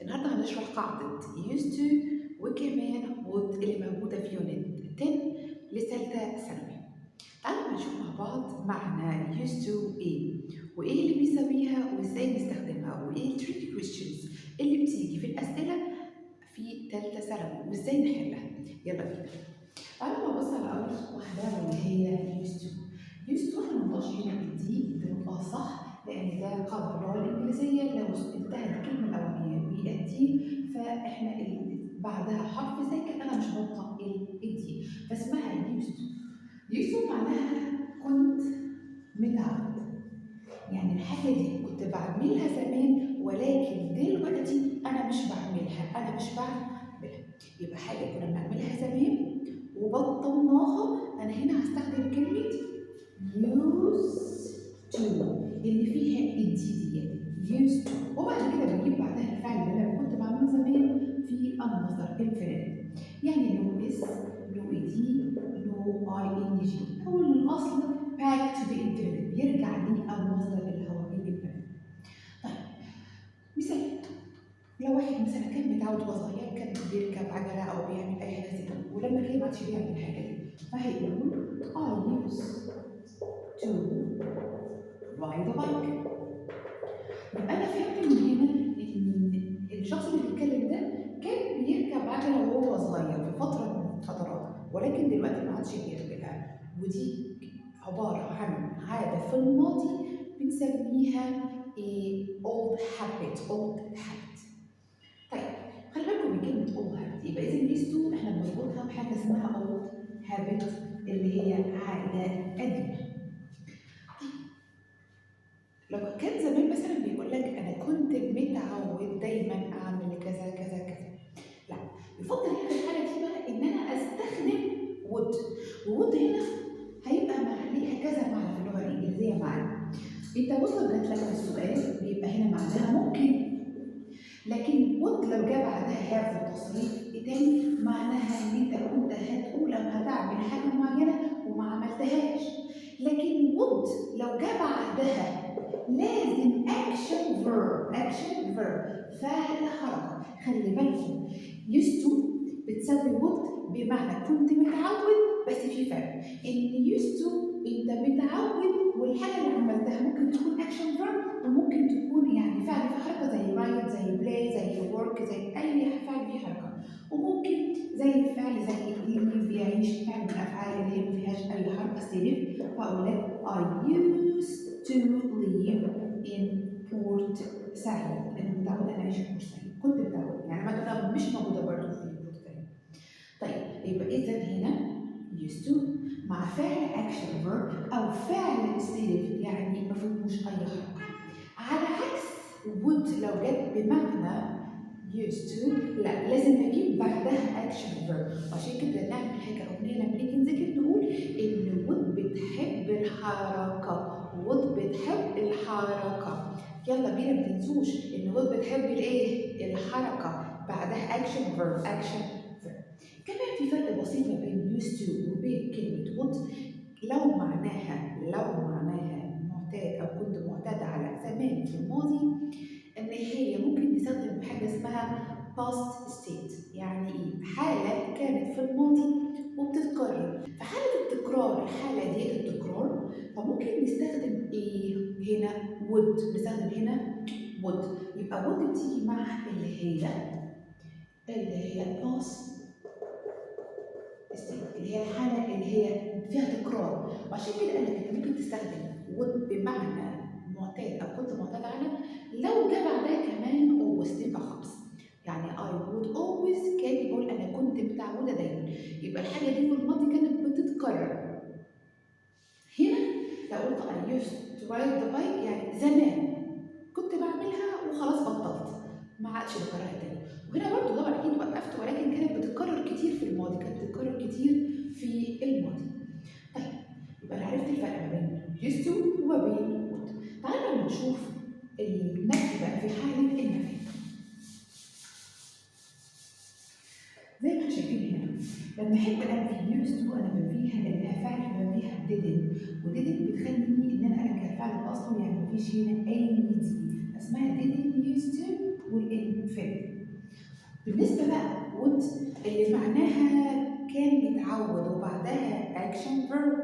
النهارده هنشرح قاعدة used to وكمان would اللي موجودة في unit 10 لثالثة ثانوي. تعالوا نشوف مع بعض معنى used to ايه، وايه اللي بيساويها، وازاي نستخدمها، وايه ال tricky questions اللي بتيجي في الأسئلة في ثالثة ثانوي وازاي نحلها. يلا بينا. تعالوا نبص على أول واحدة واللي هي used to. used to احنا ما ننطقش هنا ال d، ده نطقها صح، لأن ده قاعدة في اللغة الإنجليزية، لو انتهت الكلمة الأولانية بال d فإحنا اللي بعدها حرف ساكن أنا مش هنطق ال d، فاسمها used to. used to معناها كنت متعود، يعني الحاجة دي كنت بعملها زمان ولكن دلوقتي أنا مش بعملها، أنا مش بعملها. يبقى حاجة كنا بنعملها زمان وبطلناها. أنا هنا هستخدم كلمة used to اللي فيها ال d ديت، used to، وبعد كده بجيب بعدها الفعل اللي انا كنت بعمله زمان في المصدر infinitive، يعني no s، no ed، no ing. هو الاصل back to the infinitive، بيرجع للمصدر اللي هو ال infinitive. طيب، مثال: لو واحد مثلا كان متعود وهو صغير كان بيركب عجله او بيعمل اي حاجه زي كده، ولما كبر ما عادش بيعمل الحاجه دي، فهيقول I used to ride a bike. يبقى انا فهمت من هنا ان الشخص اللي بيتكلم ده كان بيركب عجله وهو صغير في فتره من الفترات، ولكن دلوقتي ما عادش بيركبها، ودي عباره عن عاده في الماضي بنسميها ايه؟ old habit، old habit. طيب، خلي بالكم من كلمه old habit. يبقى اذا used to احنا بنربطها بحاجه اسمها old habit اللي هي عاده قديمه. لو كان زمان مثلا بيقول لك انا كنت متعود دايما اعمل كذا كذا كذا، لا، يفضل هنا في الحاله دي بقى ان انا استخدم would. would هنا هيبقى مع ليها كذا معنى في اللغه الانجليزيه. معنى انت بص، لو جات لك في السؤال بيبقى هنا معناها ممكن، لكن would لو جه بعدها have وتصريف تاني معناها ان انت كنت هتقول او هتعمل حاجه معينه وما عملتهاش. لكن would لو جه بعدها لازم action verb، action verb، فعل حركه. خلي بالكم، used to بتساوي would بمعنى كنت متعود، بس في فرق ان used to انت متعود والحاجه اللي عملتها ممكن تكون action verb وممكن تكون يعني فعل في حركه زي ride، زي play، زي work، زي اي فعل فيه حركه، وممكن زي فعل زي live، يعيش، فعل من الافعال اللي هي ما فيهاش اي حركه، stative. فاقول لك I used to live in Port Said، انا متعوده انا اعيش في بورسعيد، كنت متعوده، يعني ما انا مش موجوده برضه في بورسعيد. طيب، يبقى اذا هنا used to مع فعل action verb او فعل stative، يعني ما فيهوش اي حركه، على عكس would لو جت بمعنى used to، لا، لازم اجيب بعدها action verb. عشان كده نعمل حاجه اغنيه لما نيجي نذاكر نقول ان would بتحب الحركه، would بتحب الحركه. يلا بينا، ما تنسوش ان would بتحب الايه؟ الحركه، بعدها action verb، action verb. كمان في فرق بسيط ما بين used to وبين كلمة would. لو معناها معتاد أو كنت معتاد على زمان في الماضي، إن هي ممكن نستخدم بحاجة اسمها past state. يعني إيه؟ حالة كانت في الماضي وبتتكرر. في حالة التكرار، الحالة دي التكرار، فممكن نستخدم إيه هنا؟ would. نستخدم هنا would. يبقى would بتيجي مع اللي هي past state، اللي هي الحالة اللي هي فيها تكرار. وعشان كده قال لك انت ممكن تستخدم would بمعنى معتاد او كنت معتاد على لو جه بعدها كمان always تنفع خالص. يعني I would always، كان بيقول انا كنت متعودة دايما، يبقى الحاجة دي في الماضي كانت بتتكرر. هنا لو قلت I used to ride the bike، يعني زمان كنت بعملها وخلاص بطلت، ما عادش بكررها تاني. وهنا برضو طبعا اكيد وقفت، ولكن كانت بتتكرر كتير في الماضي، كانت بتتكرر كتير في الماضي. طيب، يبقى انا عرفت الفرق ما بين used to وما بين would. تعالوا نشوف النفي بقى. في حالة النفي، زي ما احنا شايفين هنا، لما احب انفي used to انا بنفيها لانها فعل، بنفيها didn't، و didn't بتخليني ان انا ارجع الفعل لاصله، يعني مفيش هنا اي d، اسمها didn't use to وال infinitive. بالنسبة بقى would اللي معناها كان متعود وبعدها action verb،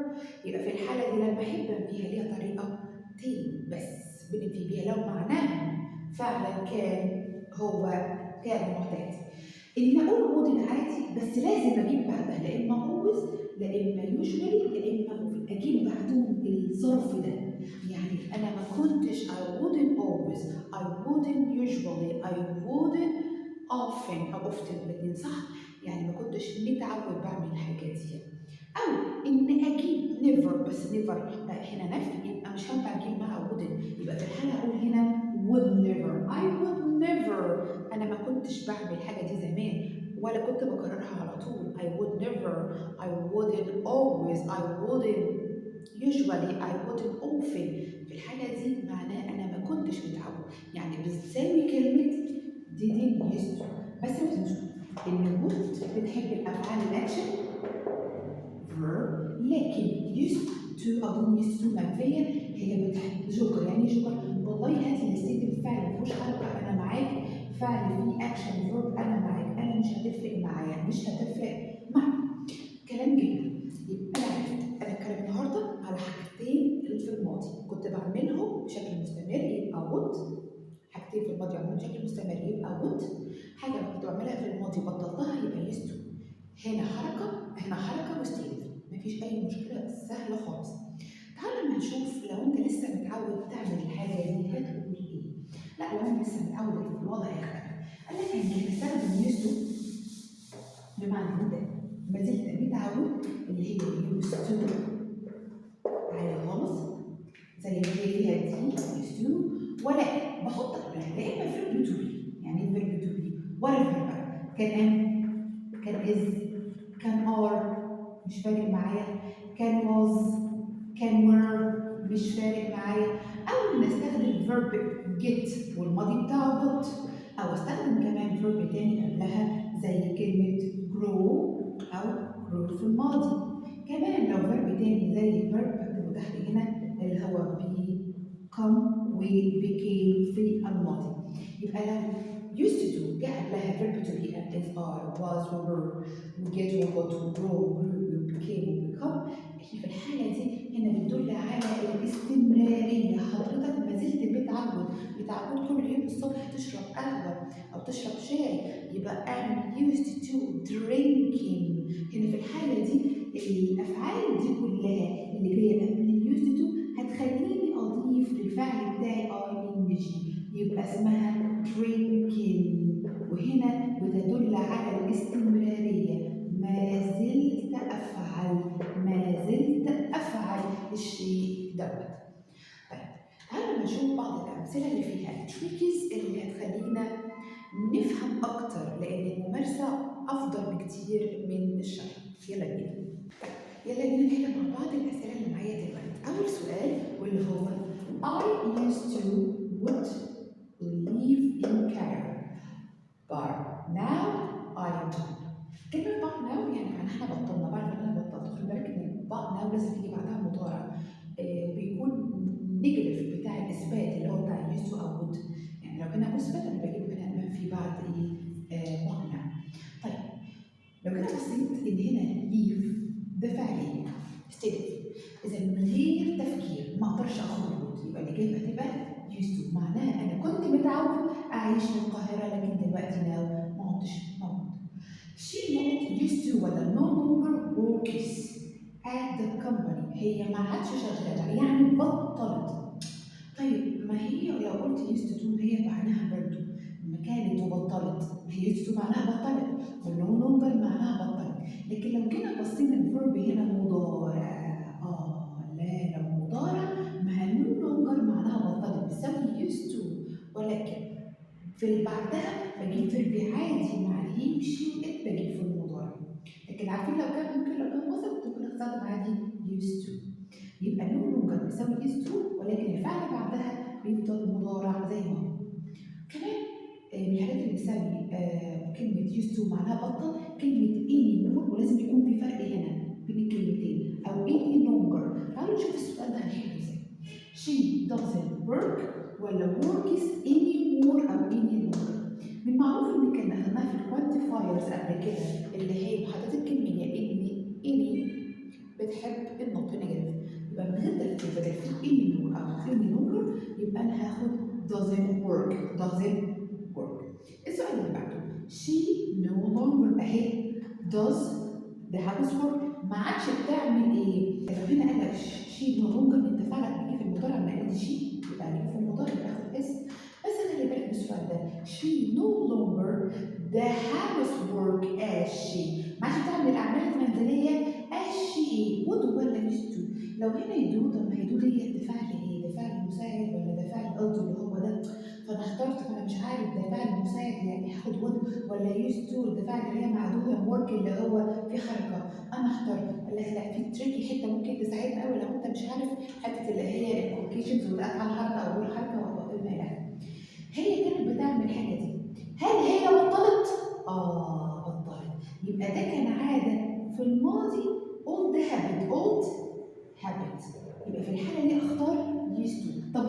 يبقى في الحالة دي لما أحب أنفيها ليها طريقة تاني بس بننفي بيها لو معناها فعلا كان هو كان معتاد. إن أقول wouldn't عادي، بس لازم أجيب بعدها لا إما always، لا إما usually، لا إما often، أجيب بعدهم الظرف ده. يعني أنا ما كنتش، I wouldn't always، I wouldn't usually، I wouldn't often أو often، الاتنين صح. يعني ما كنتش متعود بعمل الحاجات دي. أو إن أجيب never، بس never هنا نفي، يبقى مش هينفع أجيب مع wouldn't. يبقى في الحالة أقول هنا would never، I would never. أنا ما كنتش بعمل الحاجة دي زمان ولا كنت بكررها على طول. I would never، I wouldn't always، I wouldn't usually، I wouldn't often. في الحالة دي معناه أنا ما كنتش متعود، يعني بتساوي كلمة didn't used to. بس ما تنسوش إن would بتحب الأفعال ال action verb، لكن used to أو didn't used to منفية هي بتحب جوكر. يعني ايه جوكر؟ والله هات لي stative فعل ما فيهوش حركة أنا معاك، فعل فيه action verb أنا معاك، أنا مش هتفرق معايا، مش هتفرق معايا. كلام جميل. يبقى أنا عرفت أنا اتكلم النهارده على حاجتين في الماضي كنت بعملهم بشكل مستمر يبقى would. حاجتين في الماضي بعملهم بشكل مستمر يبقى would. حاجة كنت بعملها في الماضي بطلتها يبقى used to. هنا حركة، هنا حركة و stative، مفيش أي مشكلة، سهلة خالص. تعالوا لما نشوف لو أنت لسه متعود تعمل الحاجة دي هتقول إيه؟ لا، لو أنت لسه متعود الوضع هيختلف. قال لك هنستخدم used to بمعنى إن أنت ما زلت متعود، اللي هي used to عادي خالص زي ما هي فيها دي used to، ولكن بحط قبلها لا اما verb to be. يعني ايه verb to be؟ whatever بقى، كان am، كان is، كان are، مش فارق معايا، كان was، كان were، مش فارق معايا. او نستخدم verb get والماضي بتاعه got، او استخدم كمان verb تاني قبلها زي كلمة grow او grew في الماضي. كمان لو verb تاني زي verb هكتبه تحت هنا اللي هو become و became في الماضي. يبقى لو used to جاء قبلها verb to be، am، is، are، was، were، و get و got و grow، grew، و became و become، احنا في الحالة دي هنا بتدل على الاستمرارية. حضرتك ما زلت متعود، متعود كل يوم الصبح تشرب قهوة أو تشرب شاي، يبقى I'm used to drinking. هنا في الحالة دي الأفعال دي كلها اللي جاية قبل used to هتخليني أضيف للفعل بتاعي ing، يبقى اسمها drinking. وهنا بتدل على الاستمرارية، ما زلت أفعل، ما زلت أفعل الشيء دوت. طيب، تعالوا نشوف بعض الأمثلة اللي فيها tricks اللي هتخلينا نفهم أكتر، لأن الممارسة أفضل بكتير من الشرح. يلا بينا. طيب، يلا بينا نحل مع بعض الأسئلة اللي معايا دلوقتي. أول سؤال واللي هو I used to would live in Cairo but now I don't. كلمة but now يعني معناها احنا بطلنا، بعد ما انا بطلت. خلي بالك ان but now لازم تيجي بعدها مضارع وبيكون negative بتاع الإثبات اللي هو بتاع used to أو would. يعني لو هنا مثبت أنا بجيب هنا منفي بعد إيه؟ But now. طيب، لو جينا بصيت إن هنا live ده فعل إيه؟ stative. إذا من غير تفكير ما أقدرش آخد would، يبقى الإجابة هتبقى used to. معناها أنا كنت متعود أعيش في القاهرة لكن دلوقتي now ما عدتش موجود. She not used to ولا no longer works at the company. هي ما عادش شغالة، يعني بطلت. طيب، ما هي لو قلت used to هي معناها برضو ما كانت وبطلت. هي used to معناها بطلت و no longer معناها بطلت، لكن لو جينا بصينا ال verb هنا مضارع. لا، لو مضارع ما no longer معناها بطلت بتساوي used to، ولكن في اللي بعدها بجيب verb عادي مع ال he و she و it بجيب في المضارع. لكن عارفين لو كان ممكن لو كان مصدر كنت ممكن استخدم عادي used to. يبقى no longer بيساوي used to، ولكن الفعل بعدها بيفضل مضارع زي ما هو. كمان من الحاجات اللي بتساوي كلمة used to معناها بطل كلمة any more، ولازم يكون في فرق هنا بين الكلمتين، أو any longer. تعالوا نشوف السؤال ده هنحله ازاي. She doesn't work ولا works anymore أو any longer؟ من المعروف إن كان أخدناها في ال خالص قبل كده اللي هي محددات الكمية ان any بتحب ال not negative، يبقى من غير تفكير، بدل في any no او في any longer يبقى انا هاخد doesn't work، doesn't work. السؤال اللي بعده، she no longer اهي does the housework، ما عادش بتعمل ايه؟ لو هنا قال لك she no longer، انت فعلا بيجي في المضارع، ما قالت she يبقى هجيب في المضارع، يبقى اخد s. بس خلي بالك من السؤال ده، she no longer the housework as she، ما عادش بتعمل الاعمال المنزلية as she ايه؟ would ولا used to؟ لو هنا do، طب ما هي do ديت ده فعل ايه؟ ده فعل مساعد ولا ده فعل قصده اللي هو ده؟ فانا احترت، فانا مش عارف ده فعل مساعد يعني هاخد would ولا used to، ده فعل اللي هي مع do work اللي هو في حركه. انا احترت. قال لك لا، في tricky حتة ممكن تساعدنا قوي لو انت مش عارف حتة اللي هي ال collocations والافعال حركة او غير حركة وما الى اخره. هي كانت بتعمل الحاجة دي، هل هي بطلت؟ اه بطلت، يبقى ده كان عادة في الماضي، old habit، old habit، يبقى في الحالة دي اختار used to. طب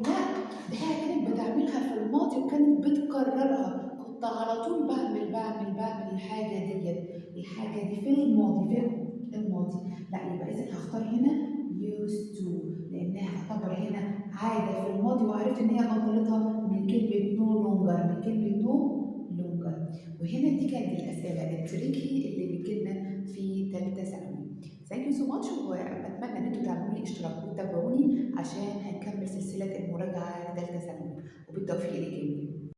لا، دي حاجة كانت بتعملها في الماضي وكانت بتكررها، كنت على طول بعمل بعمل بعمل الحاجة ديت، الحاجة دي في الماضي، في الماضي، لا، يبقى اذا هختار هنا used to، لانها تعتبر هنا عادة في الماضي وعرفت ان هي بطلتها من كلمة no longer، من كلمة no longer. وهنا دي كانت الاسئلة ال tricky اللي بتجيلنا في ثالثة ثانوي. thank you so much، وبتمنى ان انتوا تعملوا لي اشتراك وتتابعوني عشان هنكمل سلسلة المراجعة لثالثه ثانوي، وبالتوفيق للجميع.